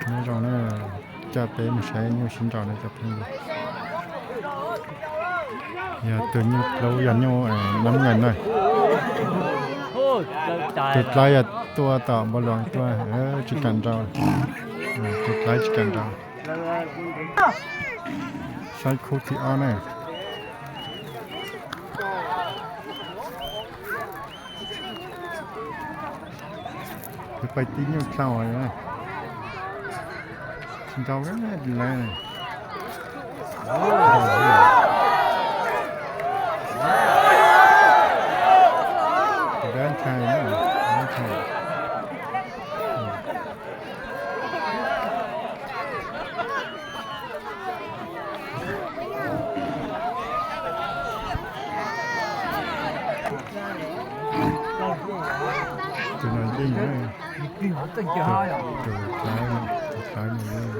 Nyob zoo na, coj peb mus saib nyuj sib nraus na cov phooj ywg. Yog tus nyuj dlub yog nyuj nab nkees na. Tus dlawb yog tuaj tom npoo luas tuaj, tsis kam nraus. Tus dlawb tsis kam nraus. Saib khub thib ob na. Peb pais tib nyuj dlhau, tsis nraus lawm. Dab ntshai na, dab ntshai. Tus no yeej, tus dlawb, tus dlawb no yeej.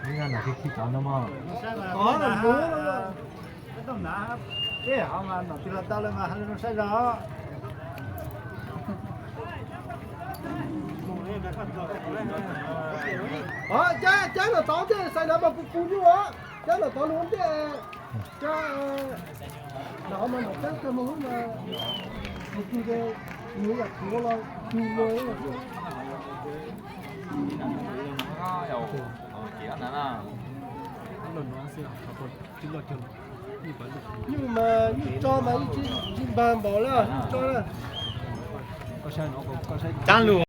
Ib no no khi khi cov no mog. Ib tug na, tej ho mas nom twg los tau lawm mas ha lus saib zog. Cab, cab los tod ntej, xais lawv mas puv puv nyuj os. Cab los tod lub ntej. Cab, los ho mas nom cab kawg mus lub mas, tus twg ces nws yam qhuav los tus los. Nyuj mas nyuj tso mas ib tsis npag npaum lawm, nyuj tso lawm. Cab lus